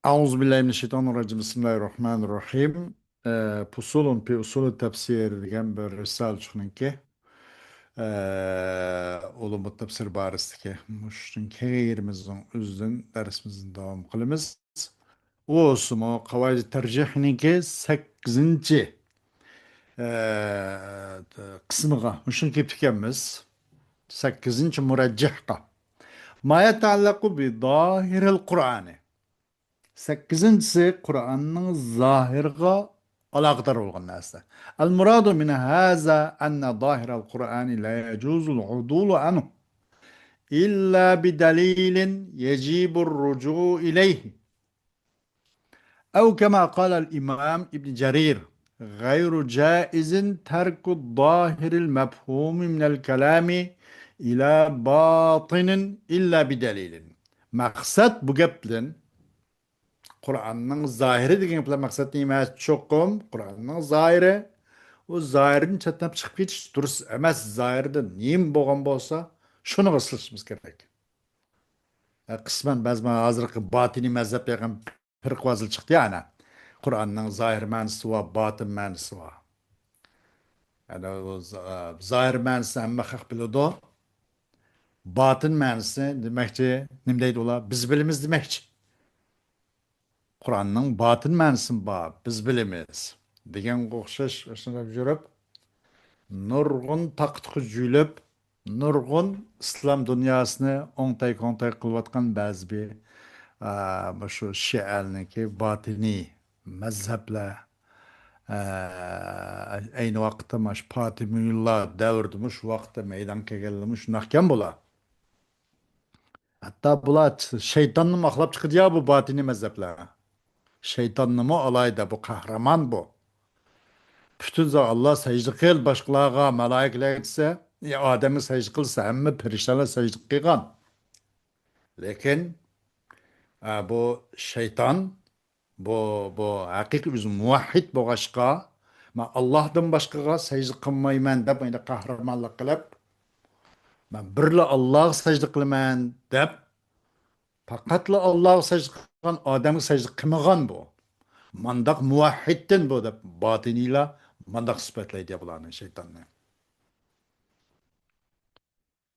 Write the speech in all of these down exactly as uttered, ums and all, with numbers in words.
أعوذ بالله من الشيطان الرجيم. بسم الله الرحمن الرحيم. ئە، پۇسۇلۇن پى ئۇسۇلى تەپسىر دېگەن بىر رىسالىچۇقنىڭكى، ئە، ئۇلۇمۇ تەپسىر بارىسىدىكى مۇشۇنىڭ كەيرىمىزنىڭ ئۆزىدىن دەرسىمىزنى داۋام قىلىمىز. ئۇ بولسىمۇ قاۋايىدى تەرجىھنىڭكى سەككىزىنچى، ئە، قىسمىغا مۇشۇنى كېلىپتىكەنمىز. سەككىزىنچى مۇرەججىھقا. ما يتعلق بظاهر القرآن. سەككىزىنچىسى قۇرئاننىڭ زاھىرىغا ئالاقىدار بولغان نەرسە. المراد من هذا أن ظاهر القرآن لا يجوز العدول عنه إلا بدليل يجب الرجوع إليه. أو كما قال الإمام ابن جرير، غير جائز ترك الظاهر المفهوم من الكلام إلى باطن إلا بدليل. مەقسەت بۇ گەپتىن قۇرئاننىڭ زاھىرى دېگەن گەپلەر مەقسەت ئەمەس، چوقۇم قۇرئاننىڭ زاھىرى. ئۇ زاھىردىن چەتنەپ چىقىپ كېتىش دۇرۇس ئەمەس. زاھىرىدا نېمە بولغان بولسا، شۇنىڭغا ئىشلىشىمىز كېرەك. ئە، قىسمەن بەزى ھازىرقى باتىنىي مەزھەپ دېگەن پىرقىۋازلىق چىقتى يا، ئەنە. قۇرئاننىڭ زاھىر مەنىسى بار، باتىن مەنىسى بار. يەنى ئۇ ز-، ئە، زاھىر مەنىسىنى ھەممە خەق بىلىدۇ. باتىن مەنىسى دېمەكچى، نېمە دەيدۇ ئۇلار؟ بىز بىلىمىز دېمەكچى. قۇرئاننىڭ باتىن مەنىسىمۇ بار، بىز بىلىمىز دېگەنگە ئوخشاش شۇنداق يۈرۈپ، نۇرغۇن تاقا-تۇقا جۈيلۈپ، نۇرغۇن ئىسلام دۇنياسىنى ئوڭتاي-كوڭتاي قىلىۋاتقان بەزى بىر، ئا، مۇشۇ شىئەلىنىڭكى باتىنىي مەزھەپلەر، ئا، ئەينى ۋاقىتتا مۇشۇ پاتىمىيۇللار دەۋرىدە مۇشۇ ۋاقىتتا مەيدانغا كەلگەنلىرىمۇ شۇنداقكەن بۇلار. ھەتتا بۇلار شەيتاننىمۇ ئاقلاپ چىقىدىيا بۇ باتىنىي مەزھەپلەر. شەيتاننىمۇ ئالاھىدە بۇ قەھرىمان بۇ. پۈتۈن زا-، ئاللا سەجدە قىل باشقىلارغا، مالايىكىلەرگە دېسە، ئادەمگە سەجدە قىلسا، ھەممە پەرىشتىلەر سەجدە قىلغان. لېكىن، ئە، بۇ شەيتان، بۇ، بۇ ھەقىقىي ئۆزى مۇۋەھھىد بولغاچقا، مەن ئاللاھتىن باشقىغا سەجدە قىلمايمەن دەپ، ئەندى قەھرىمانلىق قىلىپ، مەن بىرلا ئاللاغا سەجدە قىلىمەن دەپ، پەقەتلا ئاللاغا سەجدە قىلغان ئادەمگە سەجدە قىلمىغان بۇ. مانداق مۇۋەھھىدتىن بۇ دەپ باتىنىيلار مانداق سۈپەتلەيدۇ بۇلارنى، شەيتاننى.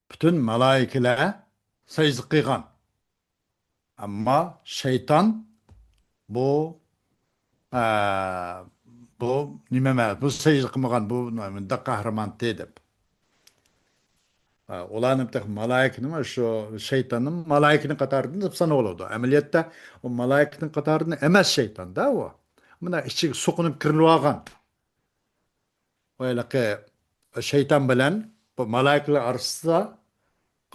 پۈتۈن مالايىكىلەر سەجدە قىلغان. ئەمما شەيتان بۇ، ئە، بۇ نېمە ئەمەس، بۇ سەجدە قىلمىغان، بۇ مۇنداق قەھرىمانتى دەپ. ئە، ئۇلارنى تېخى مالايىكىنىمۇ، شۇ شەيتاننىمۇ مالايىكىنىڭ قاتارىدىن دەپ سانىۋالىدۇ. ئەمەلىيەتتە ئۇ مالايىكىنىڭ قاتارىدىن ئەمەس شەيتاندا ئۇ. مانا ئىچىگە سوقۇنۇپ كىرىلىۋالغان. ھېلىقى شەيتان بىلەن بۇ مالايىكىلەر ئارىسىدا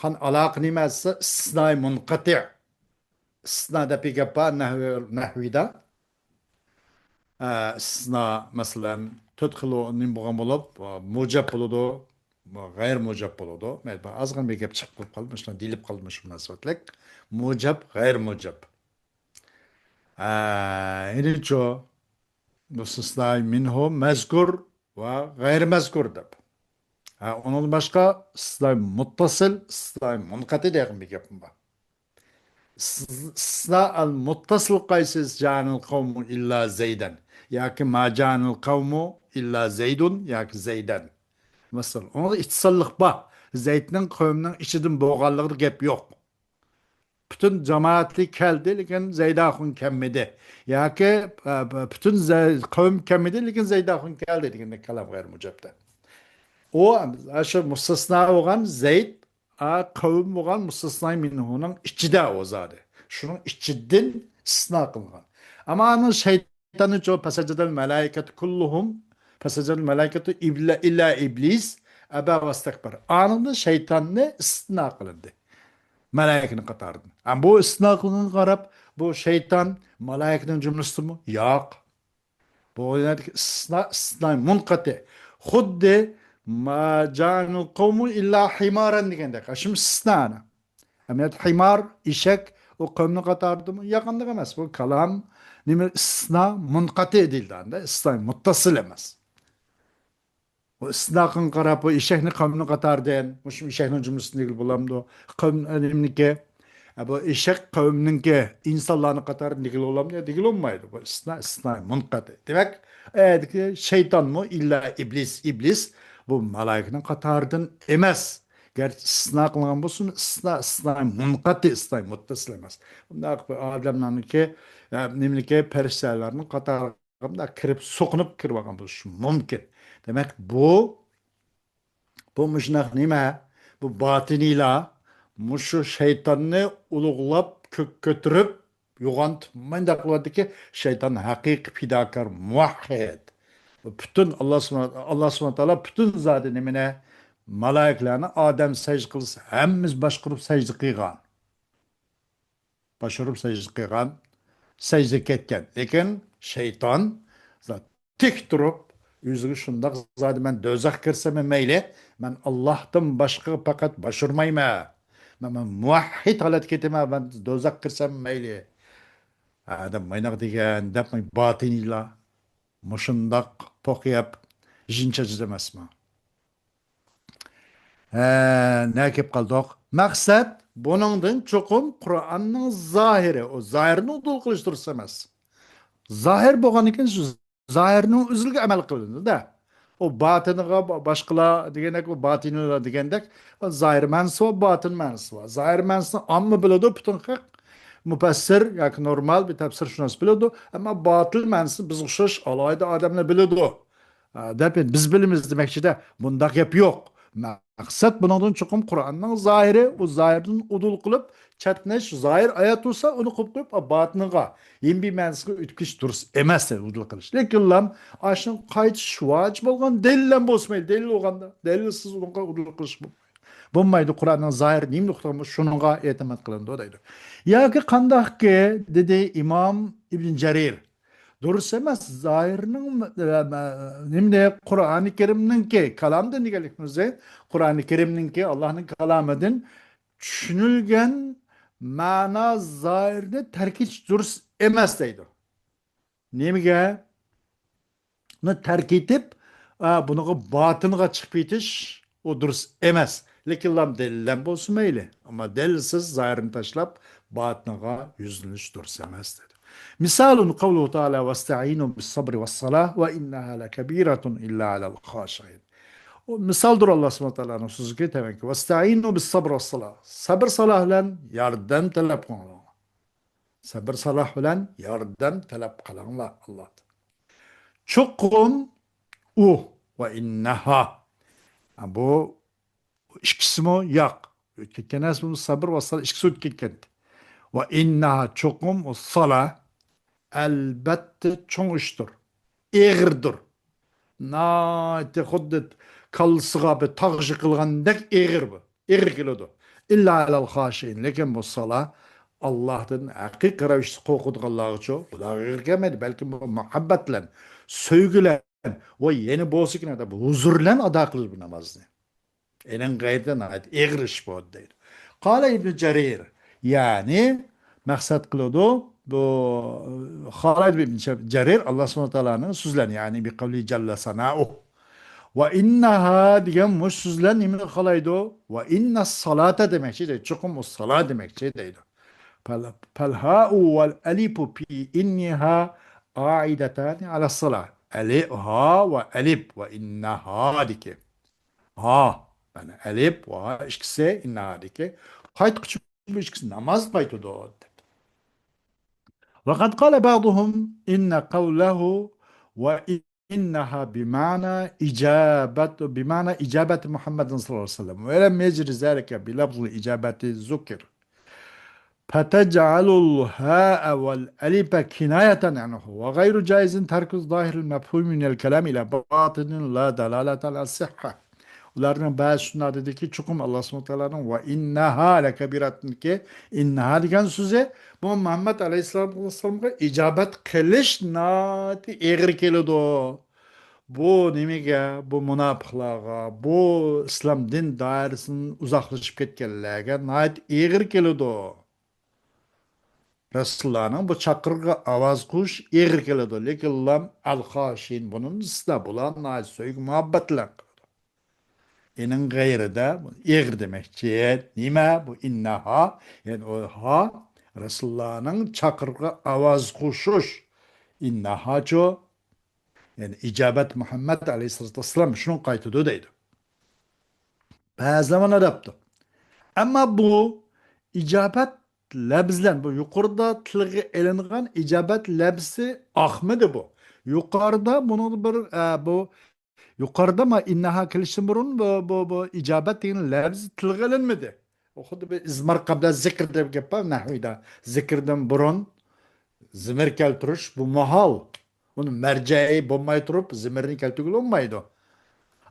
قان ئالاقە نېمە دېسە، ئىستىسنائى مۇنقەتىئ. ئىستىسنا دەپ بىر گەپ بار نەھۋى، نەھۋىدا. ئە، ئىستىسنا، مەسىلەن، تۆت خىل نېمە بولغان بولۇپ، مۇجەپ بولىدۇ، غەيرىي مۇجەپ بولىدۇ. مەن ئازغىنە بىر گەپ چىقىپ قالدى، شۇنداق دېيىلىپ قالدى مۇشۇ مۇناسىۋەتلىك. مۇجەپ، غەيرىي مۇجەپ. ئە، يەنىچۇ، مۇستەسنا مىنھۇ مەزكۇر ۋە غەيرىي مەزكۇر دەپ. ھە، ئۇنىڭدىن باشقا ئىستىسنا مۇتتەسىل، ئىستىسنا مۇنقەتىئ دېگەن بىر گەپمۇ بار. ئىس-، ئىستىسنا ئەل مۇتتەسىل قايسى؟ جائەنىل قەۋمۇ ئىللا زەيدەن ياكى ما جائەنىل قەۋمۇ ئىللا زەيدۇن ياكى زەيدەن. مەسىلەن، ئۇنىڭدا ئىتتىساللىق بار. زەيدنىڭ قەۋمىنىڭ ئىچىدىن بولغانلىقىدا گەپ يوق. پۈتۈن جامائەتلىك كەلدى، لېكىن زەيد ئاخۇن كەلمىدى. ياكى، ئە، پۈتۈن زەي-، قەۋم كەلمىدى، لېكىن زەيد ئاخۇن كەلدى دېگەندەك كالام غەيرىي مۇجەپتە. ئۇ، ئاشۇ مۇستەسنا بولغان زەيد، ئا، قەۋم بولغان مۇستەسنا مىنھۇنىڭ ئىچىدە ئۇ زادى. شۇنىڭ ئىچىدىن ئىستىسنا قىلغان. ئەمما ئانىڭ شەيتاننى چو-، فەسەجەدەل مەلائىكەتۇ كۇللۇھۇم، فەسەجەدەل مەلائىكەتۇ ئىبلە-، ئىللا ئىبلىس، ئەبا ۋەستەكبەر. ئانىڭدىن شەيتاننى ئىستىسنا قىلىندى. مەلائىكىنىڭ قاتارىدىن. ئەمما بۇ ئىستىسنا قىلغانغا قاراپ، بۇ شەيتان مەلائىكىنىڭ جۈملىسىدىمۇ؟ ياق. بۇ يەردىكى ئىستىسنا، ئىستىسنا مۇنقەتىئ. خۇددى ما جائەنىل قەۋمۇ ئىللا ھىمارەن دېگەندەك. شۇمۇ ئىستىسنا ئەنە. ئەمەلىيەتتە ھىمار، ئېشەك، ئۇ قەۋمنىڭ قاتارىدىمۇ؟ ياقىنداق ئەمەس. بۇ كالام نېمە؟ ئىستىسنا مۇنقەتىئ دېيىلىدۇ ئەمدى. ئىستىسنا مۇتتەسىل ئەمەس. بۇ ئىستىسناغا قاراپ، بۇ ئېشەكنى قەۋمنىڭ قاتارىدىن، مۇشۇ ئېشەكنىڭ جۈملىسىدىن دېگىلى بولامدۇ؟ قەۋم، نېمىنىكى؟ ئە، بۇ ئېشەك قەۋمنىڭكى ئىنسانلارنىڭ قاتارىدا دېگىلى بولامدۇ؟ دېگىلى بولمايدۇ. بۇ ئىستىسنا، ئىستىسنا مۇنقەتى. دېمەك، ئەدىكى شەيتانمۇ ئىللا ئىبلىس، ئىبلىس بۇ مالايىكىنىڭ قاتارىدىن ئەمەس. گەرچە ئىستىسنا قىلىنغان بولسىمۇ، ئىستىسنا، ئىستىسنا مۇنقەتى، ئىستىسنا مۇتتەسىل ئەمەس. بۇنداق بىر ئادەملەرنىڭكى، ئە، نېمىلىكى پەرىشتىلەرنىڭ قاتارىغا مۇنداق كىرىپ، سوقۇنۇپ كىرىپ ئالغان بولۇشى مۇمكىن. دېمەك، بۇ، بۇ مۇشۇنداق نېمە؟ بۇ باتىنىيلار مۇشۇ شەيتاننى ئۇلۇغلاپ، كۆك كۆتۈرۈپ، يوغان مۇنداق قىلىۋاتىدۇكى، شەيتان ھەقىقىي پىداكار، مۇۋەھھىد. پۈتۈن ئاللا سۇبھانە، ئاللا سۇبھانە تائالا پۈتۈن زادى نېمىنى؟ مالايىكىلەرنى ئادەم سەجدە قىلسا، ھەممىسى باشقۇرۇپ سەجدە قىلغان. باشقۇرۇپ سەجدە قىلغان، سەجدە كەتكەن. لېكىن شەيتان تىك تۇرۇپ، ئۆزىگە شۇنداق زادى مەن دوزاخ كىرسەممۇ مەيلى، مەن ئاللاھتىن باشقىغا پەقەت باشقۇرمايمەن. مەن، مەن مۇۋەھھىد ھالەتكە كېتىمەن، مەن دوزاخ كىرسەممۇ مەيلى. ھە، دەپ مايناق دېگەن، دەپ باتىنىيلار مۇشۇنداق توقۇياپ، جىن چاچىدۇ ئەمەسمۇ؟ ھە، نەگە كېلىپ قالدۇق؟ مەقسەت، بۇنىڭدىن چوقۇم قۇرئاننىڭ زاھىرى، ئۇ زاھىرنى ئۇدۇل قىلىش دۇرۇس ئەمەس. زاھىر بولغاندىن كېيىن شۇ زاھىرنىڭ ئۆزىگە ئەمەل قىلىنىدۇ-دە. ئۇ باتىنىغا با-، باشقىلار دېگەندەك، ئۇ باتىنىلار دېگەندەك، زاھىر مەنىسى بار، باتىن مەنىسى بار. زاھىر مەنىسىنى ئامما بىلىدۇ، پۈتۈن خەق. مۇپەسسىر ياكى نورمال بىر تەپسىرشۇناس بىلىدۇ. ئەمما باتىن مەنىسىنى بىزگە ئوخشاش ئالاھىدە ئادەملەر بىلىدۇ. ئە، دەپ، بىز بىلىمىز دېمەكچىدە، بۇنداق گەپ يوق. مەقسەت بۇنىڭدىن چوقۇم قۇرئاننىڭ زاھىرى، ئۇ زاھىردىن ئۇدۇل قىلىپ چەتنەش، زاھىر ئايەت بولسا، ئۇنى قويۇپ قويۇپ، باتىنىغا، يەنە بىر مەنىسىگە ئۆتۈپ كېتىش دۇرۇس ئەمەس دەيدۇ، ئۇدۇل قىلىش. لېكىنلا ئاشۇنى قايتىش ۋاجىپ بولغان دەلىللەر بولسىمۇ، دەلىل بولغاندا، دەلىلسىز ئۇنىڭغا ئۇدۇل قىلىش بولمايدۇ. بولمايدۇ، قۇرئاننىڭ زاھىرى نېمە نۇقتىغا، شۇنىڭغا ئېتىماد قىلىنىدۇ دەيدۇ. ياكى قانداقكى، دېدى ئىمام ئىبن جەرىر. دۇرۇس ئەمەس، زاھىرنىڭ، ئە، نېمىنى، قۇرئانى كەرىمنىڭكى، كالامدىن دېگەنلىكىمىز، قۇرئانى كەرىمنىڭكى، ئاللانىڭ كالامىدىن چۈشىنىلگەن مەنا زاھىرنى تەرك ئېتىش دۇرۇس ئەمەس دەيدۇ. نېمىگە؟ بۇنى تەرك ئېتىپ، ئا، بۇنىڭغا باتىنغا چىقىپ كېتىش، ئۇ دۇرۇس ئەمەس. لېكىنلا دەلىللەر بولسا مەيلى. ئەمما دەلىلسىز زاھىرنى تاشلاپ، باتىنغا يۈزلىنىش دۇرۇس ئەمەس دېدى. مىسالۇن قەۋلۇھۇ تائالا ۋەستەئىنۇ بىسسەبرى ۋەسسالاھ ۋە ئىننەھا لەكەبىرەتۇن ئىللا ئەلەل خاشىئىن. ئۇ مىسالدۇر ئاللا سۇبھانەھۇ ۋە تائالانىڭ سۆزىگە تەۋەنكى. ۋەستەئىنۇ بىسسەبرى ۋەسسالاھ. سەبر سالاھ بىلەن ياردەم تەلەپ قىلىڭلار. سەبر سالاھ بىلەن ياردەم تەلەپ قىلىڭلار ئاللاھتىن. چوقۇم ئۇ ۋە ئىننەھا. بۇ ئىككىسىمۇ ياق. ئۆتۈپ كەتكەن نەرسە بۇ سەبر ۋە سالاھ ئىككىسى ئۆتۈپ كەتكەن. ۋە ئىننەھا چوقۇم ئۇ سالاھ ئەلبەتتە چوڭ ئىشتۇر. ئېغىردۇر. ناھايىتى خۇددى كاللىسىغا بىر تاغ يىقىلغاندەك ئېغىر بۇ. ئېغىر كېلىدۇ. ئىللا ئەلەل خاشىئىن. لېكىن بۇ سالاھ ئاللاھتىن ھەقىقىي رەۋىشتە قورقىدىغانلارغىچۇ، بۇلارغا ئېغىر كەلمەيدۇ. بەلكىم بۇ مۇھەببەت بىلەن، سۆيگۈ بىلەن، ۋە يەنە بولسا كېرەك دەپ ھۇزۇر بىلەن ئادا قىلىدۇ بۇ نامازنى. ئېنىڭ غايىتى ناھايىتى ئېغىر ئىش بۇ دەيدۇ. قال ئىبن جەرىر، يەنى مەقسەت قىلىدۇ بۇ، قال ئىبن جەرىر، ئاللا سۇبھانەھۇ ۋە تائالانىڭ سۆزلەرنى، يەنى بىقەۋلى جەللە سانائۇ. ۋە ئىننەھا دېگەن مۇشۇ سۆزلەر نېمىنى قالايدۇ؟ ۋە ئىننەس سالاتا دېمەكچى دەيدۇ. چوقۇم ئۇ سالا دېمەكچى دەيدۇ. پەل، پەلھائۇ ۋەل ئەلىپۇ پى ئىننىھا ئائىدەتانى ئەلەس سالا. ئەلى، ھا ۋە ئەلىپ ۋە ئىننەھادىكى. ھا، يەنى ئەلىپ ۋە ھا ئىككىسى ئىننەھادىكى. قايتقۇچى بۇ ئىككىسى ناماز قايتىدۇ، دەپ. وقد قال بعضهم إن قوله وإنها بمعنى إجابة، بمعنى إجابة محمد صلى الله عليه وسلم، ولم يجر ذلك بلفظ الإجابة الذكر. فتجعل الهاء والألف كناية عنه، وغير جائز ترك ظاهر المفهوم من الكلام إلى باطن لا دلالة على الصحة. ئۇلارنىڭ بەزى شۇنداق دېدىكى، چوقۇم ئاللا سۇبھانەھۇ ۋە تائالانىڭ ۋە ئىننەھا لەكەبىرەتۇنكى، ئىننەھا دېگەن سۆزى بۇ مۇھەممەد ئەلەيھىسسالام، ئەلەيھىسسالامغا ئىجابەت قىلىش ناھايىتى ئېغىر كېلىدۇ. بۇ نېمىگە؟ بۇ مۇناپىقلارغا، بۇ ئىسلام دىن دائىرىسىدىن ئۇزاقلىشىپ كەتكەنلەرگە ناھايىتى ئېغىر كېلىدۇ. رەسۇلۇللانىڭ بۇ چاقىرىقىغا ئاۋاز قوشۇش ئېغىر كېلىدۇ. لېكىنلا ئەل خاشىئىن بۇنىڭ ئىستىسنا، بۇلار ناھايىتى سۆيگۈ مۇھەببەت بىلەن قىلىدۇ. ئىنىڭ غەيرىدە، ئېغىر دېمەكچى. نېمە بۇ ئىننەھا؟ يەنى ئۇ ھا، رەسۇلۇللانىڭ چاقىرىقىغا ئاۋاز قوشۇش. ئىننەھاچۇ؟ يەنى ئىجابەت مۇھەممەد ئەلەيھىسسالاتۇ ۋەسسالام شۇنى قايتىدۇ دەيدۇ. بەزىلەر مانا دەپتۇ. ئەمما بۇ ئىجابەت لەپزى بىلەن، بۇ يۇقىرىدا تىلغا ئېلىنغان ئىجابەت لەپزى ئاقمىدى بۇ. يۇقىرىدا بۇنىڭدا بىر، ئە، بۇ يۇقىرىدا ما ئىننەھا كېلىشتىن بۇرۇن بۇ، بۇ، بۇ ئىجابەت دېگەن لەپز تىلغا ئېلىنمىدى. ئۇ خۇددى بىر ئىزمارقا بىلەن زىكىر دەپ گەپ بار نەھۋىدە. زىكىردىن بۇرۇن زىمىر كەلتۈرۈش، بۇ ماھال. ئۇنى مەرجەئى بولماي تۇرۇپ زىمىرنى كەلتۈرگىلى بولمايدۇ.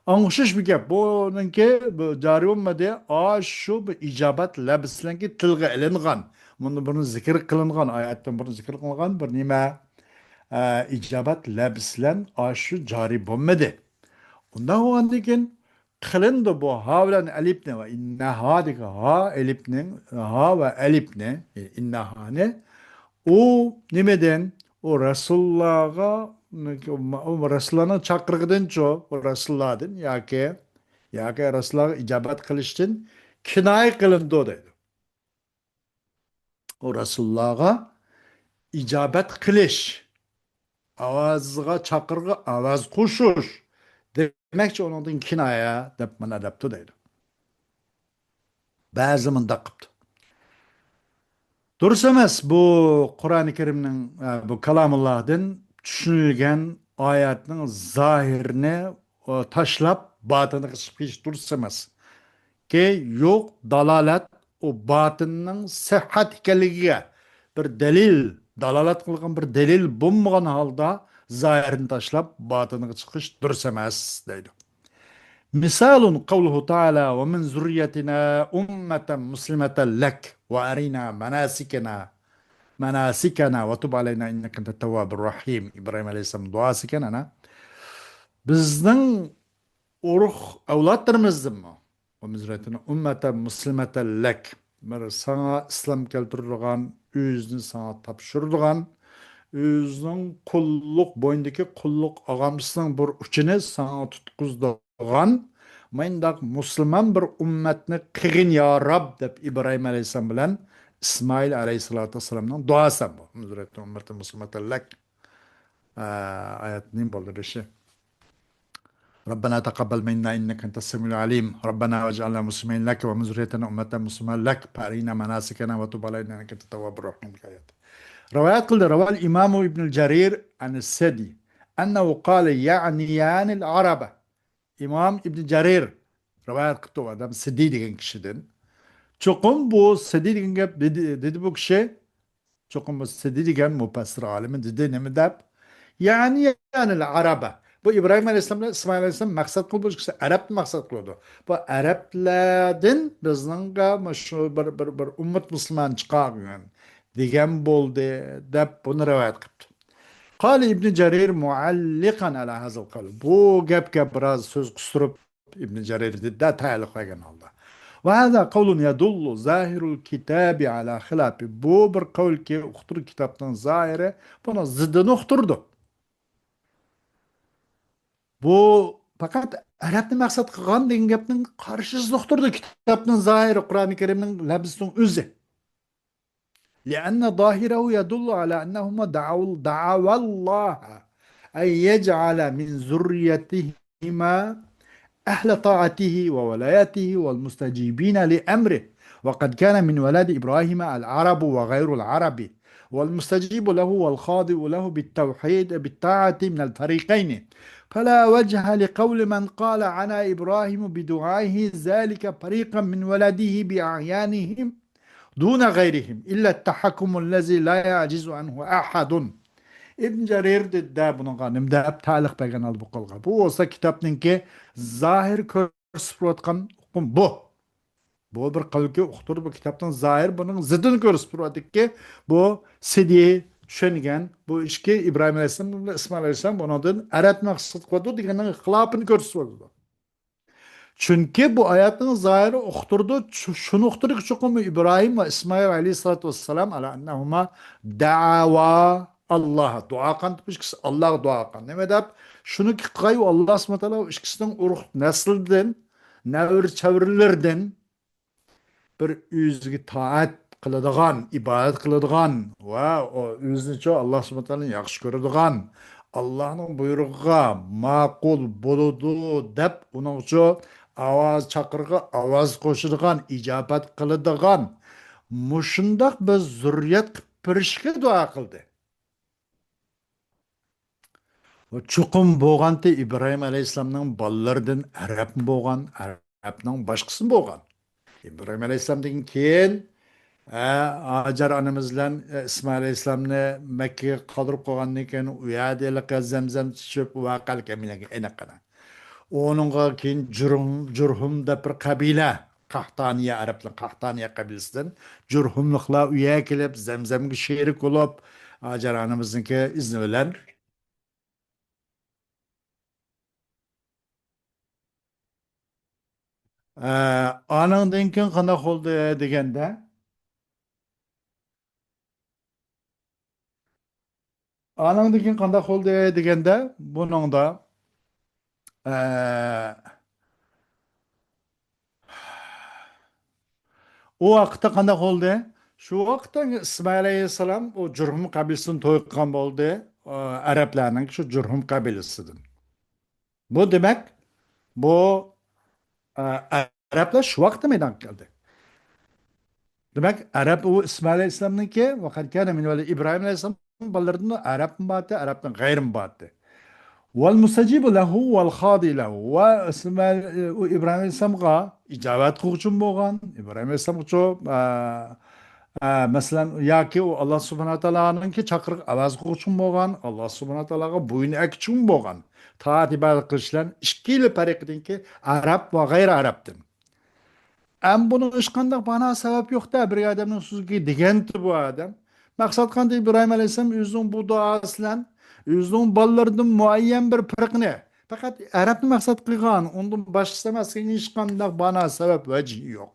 ئاڭشىش بۇ گەپ. بۇنىڭكى بۇ جارى بولمىدى. ئاشۇ بۇ ئىجابەت لەپزىنىڭكى تىلغا ئېلىنغان، مۇندىن بۇرۇن زىكىر قىلىنغان، ئايەتتىن بۇرۇن زىكىر قىلىنغان بىر نېمە، ئە، ئىجابەت لەپزى بىلەن ئاشۇ جارى بولمىدى. ئۇنداق بولغاندىن كېيىن قىلىنىدۇ بۇ ھا بىلەن ئەلىپنى ۋە ئىننەھا دېگەن ھا ئەلىپنىڭ، ھا ۋە ئەلىپنى، ئىننەھانى. ئۇ نېمىدىن؟ ئۇ رەسۇلۇللاغا، ئۇ رەسۇلۇللانىڭ چاقىرىقىدىنچۇ، ئۇ رەسۇلۇللادىن ياكى، ياكى رەسۇلۇللاغا ئىجابەت قىلىشتىن كىنايە قىلىنىدۇ دەيدۇ. ئۇ رەسۇلۇللاغا ئىجابەت قىلىش، ئاۋازىغا، چاقىرىقىغا ئاۋاز قوشۇش دېمەكچى، ئۇنىڭدىن كىنايە دەپ مانا دەپتۇ دەيدۇ. بەزى مۇنداق قىپتۇ. دۇرۇس ئەمەس، بۇ قۇرئانى كەرىمنىڭ، ئە، بۇ كالامۇللاھدىن چۈشىنىلگەن ئايەتنىڭ زاھىرىنى، ئۇ، تاشلاپ، باتىنىغا چىقىپ كېتىش دۇرۇس ئەمەس. كى يوق، دالالەت، ئۇ باتىننىڭ سىھھەت ئىكەنلىكىگە بىر دەلىل، دالالەت قىلغان بىر دەلىل بولمىغان ھالدا زاھىرنى تاشلاپ، باتىنىغا چىقىش دۇرۇس ئەمەس، دەيدۇ. مثال قوله تعالى: ومن ذريتنا أمة مسلمة لك وأرنا مناسكنا، مناسكنا وتب علينا إنك أنت التواب الرحيم. ئىبراھىم ئەلەيھىسسالام دۇئاسى ئىكەن، ئانا. بىزنىڭ ئۇرۇق ئەۋلادلىرىمىزدىنمۇ؟ ومن ذريتنا أمة مسلمة لك. بىر ساڭا ئىسلام كەلتۈرىدىغان، ئۆزىنى ساڭا تاپشۇرىدىغان، ئۆزىنىڭ قۇللۇق، بوينىدىكى قۇللۇق ئاغامچىسىنىڭ بىر ئۇچىنى ساڭا تۇتقۇزىدىغان، مۇنداق مۇسۇلمان بىر ئۈممەتنى قىلغىن يا رەب، دەپ ئىبراھىم ئەلەيھىسسالام بىلەن ئىسمائىل ئەلەيھىسسالاتۇ ۋەسسالامنىڭ دۇئاسى بۇ. ومن ذريتنا أمة مسلمة لك. ئايەتنىڭ بولدۇرۇشى. ربنا تقبل منا إنك أنت السميع العليم. ربنا واجعلنا مسلمين لك ومن ذريتنا أمة مسلمة لك وأرنا مناسكنا وتب علينا إنك أنت التواب الرحيم. رىۋايەت قىلدى. روى الإمام ابن جرير عن السدي أنه قال يعنيان العرب. ئىمام ئىبن جەرىر رىۋايەت قىپتۇ ئادەم سىددى دېگەن كىشىدىن. چوقۇم بۇ سىددى دېگەن گەپ دېدى، دېدى بۇ كىشى. چوقۇم بۇ سىددى دېگەن مۇپەسسىر ئالىمى دېدى، نېمە دەپ؟ يەنى، يەنى ئەرەبە. بۇ ئىبراھىم ئەلەيھىسسالام بىلەن ئىسمائىل ئەلەيھىسسالام مەقسەت قىلىدۇ، بۇ ئىككىسى ئەرەبنى مەقسەت قىلىدۇ. بۇ ئەرەبلەردىن بىزنىڭگە مۇشۇ بىر، بىر، بىر ئۈممەت مۇسۇلمان چىقارغىن دېگەن بولدى، دەپ بۇنى رىۋايەت قىپتۇ. قال ابن جرير معلقا على هذا القول. بۇ گەپكە بىراز سۆز قىستۇرۇپ، ئىبن جەرىر دېدى، تەئلىق بەرگەن ھالدا. وهذا قول يدل ظاهر الكتاب على خلافه. بۇ بىر قەۋلكى، ئۇقتۇرۇ كىتابنىڭ زاھىرى بۇنىڭ زىددىنى ئۇقتۇرىدۇ. بۇ پەقەت ئەرەبنى مەقسەت قىلغان دېگەن گەپنىڭ قارشىسىنى ئۇقتۇرىدۇ كىتابنىڭ زاھىرى، قۇرئانى كەرىمنىڭ لەپزىنىڭ ئۆزى. لأن ظاهره يدل على أنهما دعوا، دعوا الله أن يجعل من ذريتهما أهل طاعته وولايته والمستجيبين لأمره، وقد كان من ولد إبراهيم العرب وغير العرب، والمستجيب له والخاضع له بالتوحيد بالطاعة من الفريقين، فلا وجه لقول من قال عنا إبراهيم بدعائه ذلك فريقا من ولده بأعيانهم دون غيرهم إلا التحكم الذي لا يعجز عنه أحد. ئىبن جەرىر دېدى بۇنىڭغا نېمە دەپ تەئلىق بەرگەن ھالدا بۇ قولغا. بۇ بولسا كىتابنىڭكى زاھىر كۆرسىتىپ تۇرۇۋاتقان ئۇقۇم بۇ. بۇ بىر قەۋلكى ئۇقتۇرۇپ، بۇ كىتابنىڭ زاھىرى بۇنىڭ زىددىنى كۆرسىتىپ تۇرۇۋاتىدۇكى، بۇ سىدى چۈشەنگەن، بۇ ئىككى ئىبراھىم ئەلەيھىسسالام بىلەن ئىسمائىل ئەلەيھىسسالام بۇنىڭدىن ئەرەبنى مەقسەت قىلىۋاتىدۇ دېگەننىڭ خىلاپىنى كۆرسىتىۋاتىدۇ. چۈنكى بۇ ئايەتنىڭ زاھىرى ئۇقتۇرىدۇ، شۇ-، شۇنى ئۇقتۇرىدۇكى چوقۇم ئىبراھىم ۋە ئىسمائىل ئەلەيھىسسالاتۇ ۋەسسالام على أنهما دعوا الله، دۇئا قىلغان، بۇ ئىككىسى ئاللاغا دۇئا قىلغان. نېمە دەپ؟ شۇنى قىلغاي، ئاللا سۇبھانەھۇ ۋە تائالا ئۇ ئىككىسىنىڭ ئۇرۇق نەسلىدىن نەۋرە-چەۋرىلىرىدىن بىر ئۆزىگە تائەت قىلىدىغان، ئىبادەت قىلىدىغان ۋە ئۆزىنىچۇ ئاللا سۇبھانەھۇ ۋە تائالانى ياخشى كۆرىدىغان، ئاللانىڭ بۇيرۇقىغا ماقۇل بولىدۇ دەپ، ئۇنىڭچۇ ئاۋاز چاقىرىقىغا ئاۋاز قوشىدىغان، ئىجابەت قىلىدىغان مۇشۇنداق بىر زۇررىيەت قىلىپ بېرىشكە دۇئا قىلدى. چوقۇم بولغانتى ئىبراھىم ئەلەيھىسسالامنىڭ بالىلىرىدىن ئەرەبمۇ بولغان، ئەرەبنىڭ باشقىسىمۇ بولغان. ئىبراھىم ئەلەيھىسسالامدىن كېيىن، ئە، ھاجەر ئانىمىز بىلەن، ئە، ئىسمائىل ئەلەيھىسسالامنى مەككىگە قالدۇرۇپ قويغاندىن كېيىن، ئۇ يەردە ھېلىقى زەمزەم ئىچىپ ۋەقەلىك ئەمىلەنگەن ئېنىق قانا. ئۇنىڭغا كېيىن جۇرھۇم، جۇرھۇم دەپ بىر قەبىلە، قاھتانىيە، ئەرەبلەر قاھتانىيە قەبىلىسىدىن جۇرھۇملۇقلار ئۇ يەرگە كېلىپ، زەمزەمگە شېرىك بولۇپ، ھاجەر ئانىمىزنىڭكى ئىزنى بىلەن. ئە، ئانىڭدىن كېيىن قانداق بولدى دېگەندە، ئانىڭدىن كېيىن قانداق بولدى دېگەندە، بۇنىڭدا، ئە، ئۇ ۋاقىتتا قانداق بولدى؟ شۇ ۋاقىتتا ئىسمائىل ئەلەيھىسسالام ئۇ جۇرھۇم قەبىلىسىدىن توي قىلغان بولدى. ئە، ئەرەبلەرنىڭ شۇ جۇرھۇم قەبىلىسىدىن. بۇ دېمەك، بۇ، ئە، ئەرەبلەر شۇ ۋاقىتتا مەيدانغا كەلدى. دېمەك، ئەرەب ئۇ ئىسمائىل ئەلەيھىسسالامنىڭكى، ۋەقەد كانە مىن ۋەلەد ئىبراھىم ئەلەيھىسسالام بالىلىرىدىن ئەرەبمۇ بارتى، ئەرەبنىڭ غەيرىمۇ بارتى. ۋەل مۇستەجىبۇ لەھۇ ۋەل خادى لەھۇ. ۋە ئىسمائىل، ئۇ ئىبراھىم ئەلەيھىسسالامغا ئىجابەت قىلغۇچىمۇ بولغان. ئىبراھىم ئەلەيھىسسالامغىچۇ، ئە، ئە، مەسىلەن، ياكى ئۇ ئاللا سۇبھانەھۇ ۋە تائالانىڭكى چاقىرىق ئاۋاز قىلغۇچىمۇ بولغان، ئاللا سۇبھانەھۇ ۋە تائالاغا بويۇن ئەگكۈچىمۇ بولغان. تائەت ئىبادەت قىلىش بىلەن ئىككىلا پەرىقىدىنكى ئەرەب ۋە غەيرىي ئەرەبتىن. ئەم بۇنىڭ ھېچقانداق بانا سەۋەب يوق-دە، بىر ئادەمنىڭ سۆزىگە دېگەنتى بۇ ئادەم. مەقسەت قانداق ئىبراھىم ئەلەيھىسسالام ئۆزىنىڭ بۇ دۇئاسى بىلەن، ئۆزىنىڭ بالىلىرىدىن مۇئەييەن بىر پىرقىنى، پەقەت ئەرەبنى مەقسەت قىلغان، ئۇندىن باشقىسى ئەمەسلىكىنىڭ ھېچقانداق بانا سەۋەب ۋەجىھى يوق.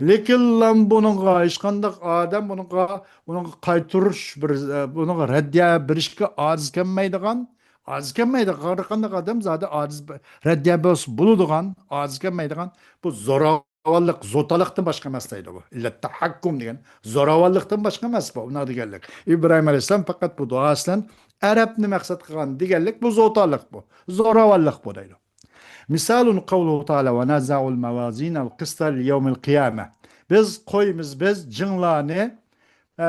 لېكىنلا بۇنىڭغا ھېچقانداق ئادەم بۇنىڭغا، بۇنىڭغا قايتۇرۇش، بىر، بۇنىڭغا رەددىيە بېرىشكە ئاجىز كەلمەيدىغان، ئاجىز كەلمەيدىغان، ھەر قانداق ئادەم زادى ئاجىز، رەددىيە بولسا بولىدىغان، ئاجىز كەلمەيدىغان، بۇ زوراۋانلىق، زوتالىقتىن باشقا ئەمەس دەيدۇ بۇ. ئىللەت تەھەككۇم دېگەن زوراۋانلىقتىن باشقا ئەمەس بۇ، ئۇنداق دېگەنلىك. ئىبراھىم ئەلەيھىسسالام پەقەت بۇ دۇئاسى بىلەن ئەرەبنى مەقسەت قىلغان دېگەنلىك، بۇ زوتالىق بۇ. زوراۋانلىق بۇ دەيدۇ. مىسالۇن قەۋلۇھۇ تائالا ۋە نەزەئۇل مەۋازىنەل قىستە لىيەۋمىل قىيامە. بىز قويىمىز بىز جىڭلارنى، ئە،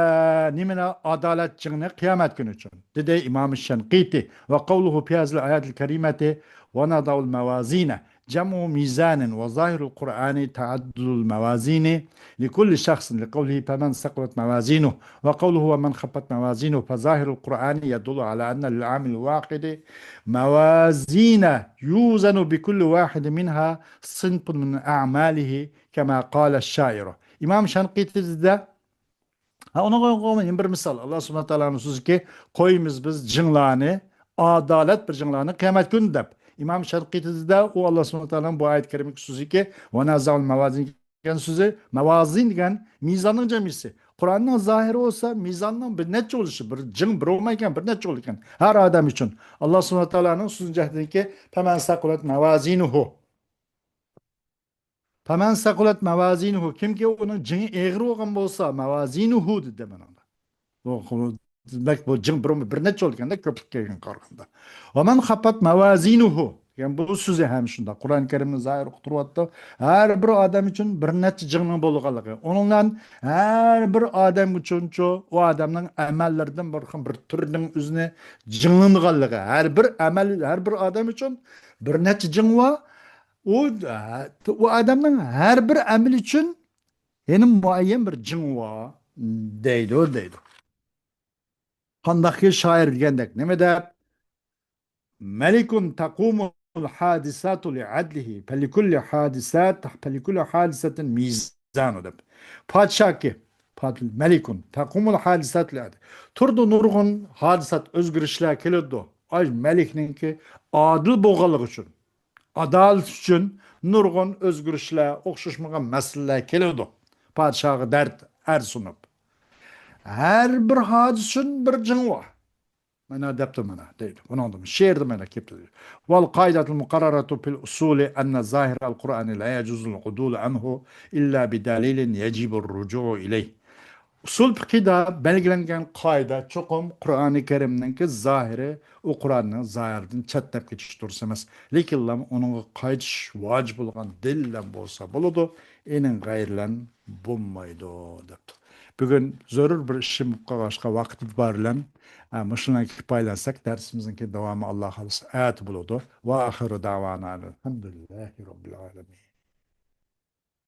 نېمىنى، ئادالەت جىڭنى قىيامەت كۈنى ئۈچۈن، دېدى ئىمام شەنقىتى. ۋە قەۋلۇھۇ فى ھازىل ئايەتىل كەرىمەتى ۋە نەزەئۇل مەۋازىنە جەمئۇ مىزانىن ۋە زاھىرۇل قۇرئانى تەئەددۇدۇل مەۋازىنى لىكۇللى شەخسىن لىقەۋلىھى فەمەن سەقۇلەت مەۋازىنۇھۇ ۋە قەۋلۇھۇ ۋە مەن خەففەت مەۋازىنۇھۇ فەزاھىرۇل قۇرئانى يەدۇللۇ ئەلا ئەننە لىل ئامىلىل ۋاھىدى مەۋازىنە يۇزەنۇ بىكۇللى ۋاھىدى مىنھا سىنفۇن مىن ئەمالىھى كەما قالە شائىرۇ. ئىمام شەنقىتى دېدى، ھە، ئۇنىڭغا يەنە بىر مىسال. ئاللا سۇبھانەھۇ تائالانىڭ سۆزىكى، قويىمىز بىز جىڭلارنى، ئادالەت بىر جىڭلارنى قىيامەت كۈنى دەپ. ئىمام شەنقىتى دېدى، ئۇ ئاللا سۇبھانەھۇ تائالانىڭ بۇ ئايەت كەرىمىدىكى سۆزىكى، ۋە نەزەئۇل مەۋازىن دېگەن سۆزى، مەۋازىن دېگەن مىزاننىڭ جەمئىسى. قۇرئاننىڭ زاھىرى بولسا مىزاننىڭ بىر نەچچە بولۇشى، بىر جىڭ بىر بولمايدىكەن، بىر نەچچە بولىدىكەن. ھەر ئادەم ئۈچۈن. ئاللا سۇبھانەھۇ تائالانىڭ سۆزىنىڭ جەھەتتىكى، فەمەن سەقۇلەت مەۋازىنۇھۇ. فەمەن سەقۇلەت مەۋازىنۇھۇ، كىمكى ئۇنىڭ جىڭى ئېغىر بولغان بولسا، مەۋازىنۇھۇ دېدى مانا. بۇ، بۇ، دېمەك، بۇ جىڭ بىر، بىر نەچچە بولىدىكەن-دە، كۆپلۈككە كەلگەنگە قارىغاندا. ۋەمەن خەففەت مەۋازىنۇھۇ دېگەن بۇ سۆزى ھەم شۇنداق. قۇرئان كەرىمنى زاھىر ئۇقتۇرۇۋاتىدۇ. ھەر بىر ئادەم ئۈچۈن بىر نەچچە جىڭنىڭ بولغانلىقى. ئۇنىڭ بىلەن ھەر بىر ئادەم ئۈچۈنچۇ، ئۇ ئادەمنىڭ ئەمەللىرىدىن بىر، بىر تۈرنىڭ ئۆزىنى جىڭلىنىدىغانلىقى. ھەر بىر ئەمەل، ھەر بىر ئادەم ئۈچۈن بىر نەچچە جىڭ بار. ئۇ، ئۇ ئادەمنىڭ ھەر بىر ئەمىلى ئۈچۈن يەنە مۇئەييەن بىر جىڭ بار دەيدۇ، دەيدۇ. قانداقكى شائىر دېگەندەك، نېمە دەپ؟ مەلىكۇن تەقۇمۇل ھادىساتۇ لىئەدلىھى، فەلىكۇللى ھادىسات، فەلىكۇللى ھادىسەتىن مىزانۇ دەپ. پادىشاھكى، پاد-، مەلىكۇن تەقۇمۇل ھادىساتۇ لىئەدلىھى. تۇرىدۇ نۇرغۇن ھادىسات، ئۆزگىرىشلەر كېلىدۇ. ئاي مەلىكنىڭكى ئادىل بولغانلىقى ئۈچۈن. ئادالەت ئۈچۈن نۇرغۇن ئۆزگىرىشلەر، ئوخشاشمىغان مەسىلىلەر كېلىدۇ. پادىشاھقا دەرد ئەرز سۇنۇپ. ھەر بىر ھادىسە ئۈچۈن بىر جىڭ بار. مانا دەپتۇ، مانا دەيدۇ. بۇنىڭدىن شېئىردە مانا كېلىپتۇ. والقاعدة المقررة في الأصول أن ظاهر القرآن لا يجوز العدول عنه إلا بدليل يجب الرجوع إليه. ئۇسۇل پىقىدا بەلگىلەنگەن قائىدە چوقۇم قۇرئانى كەرىمنىڭكى زاھىرى، ئۇ قۇرئاننىڭ زاھىرىدىن چەتنەپ كېتىش دۇرۇس ئەمەس. لېكىنلا ئۇنىڭغا قايتىش ۋاجىپ بولغان دەلىل بىلەن بولسا بولىدۇ، ئېنىڭ غەيرىلەن بولمايدۇ، دەپتۇ. بۈگۈن زۆرۈر بىر ئىشىم بولۇپ قالغاچقا ۋاقىت ئېتىبارى بىلەن، ئە، مۇشۇلارنى كىپايىلەنسەك، دەرسىمىزنىڭكى داۋامى ئاللا خالىسا ئەتە بولىدۇ. وآخر دعوانا أن الحمد لله رب العالمين.